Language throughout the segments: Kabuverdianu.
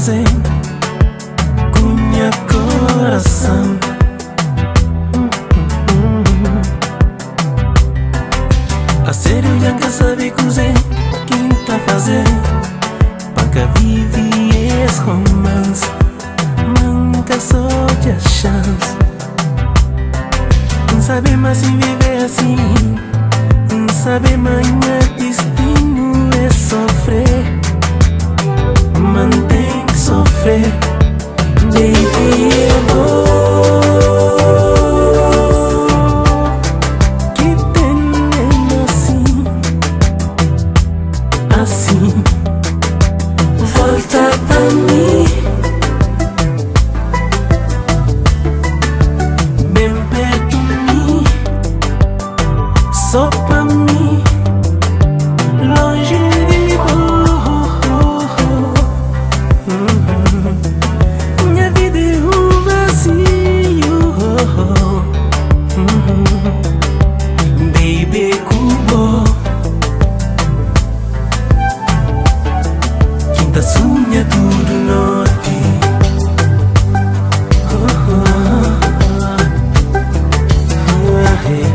fazer com nha coração? A sério, já nunca sabe cozer quem tá fazer. Pa vive esse romance, nunca só de chance. Não sabe mais se viver assim. Não sabe mais meu destino é sofrer. Mantém que sofrer. Baby, é bom que tem assim, assim. Volta pra mim, bem perto de mim, só pra mim, longe de você. Minha vida é um vazio. Baby, cubo. Quinta sonha tudo noite. Oh. Ah, yeah.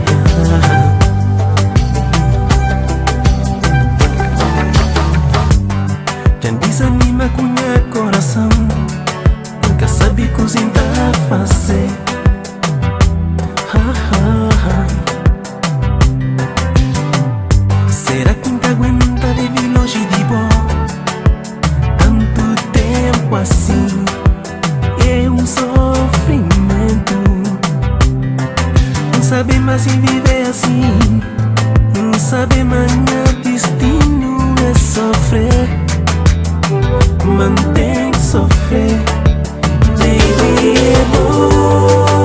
Já desanima com meu coração. Nunca sabe cozinhar fazer. Ha, ha, ha. Será que não aguenta viver longe de bom? Tanto tempo assim é um sofrimento. Não sabe mais se viver assim. Não sabe mais meu destino é sofrer. Mantém que sofrer. Baby, é bom.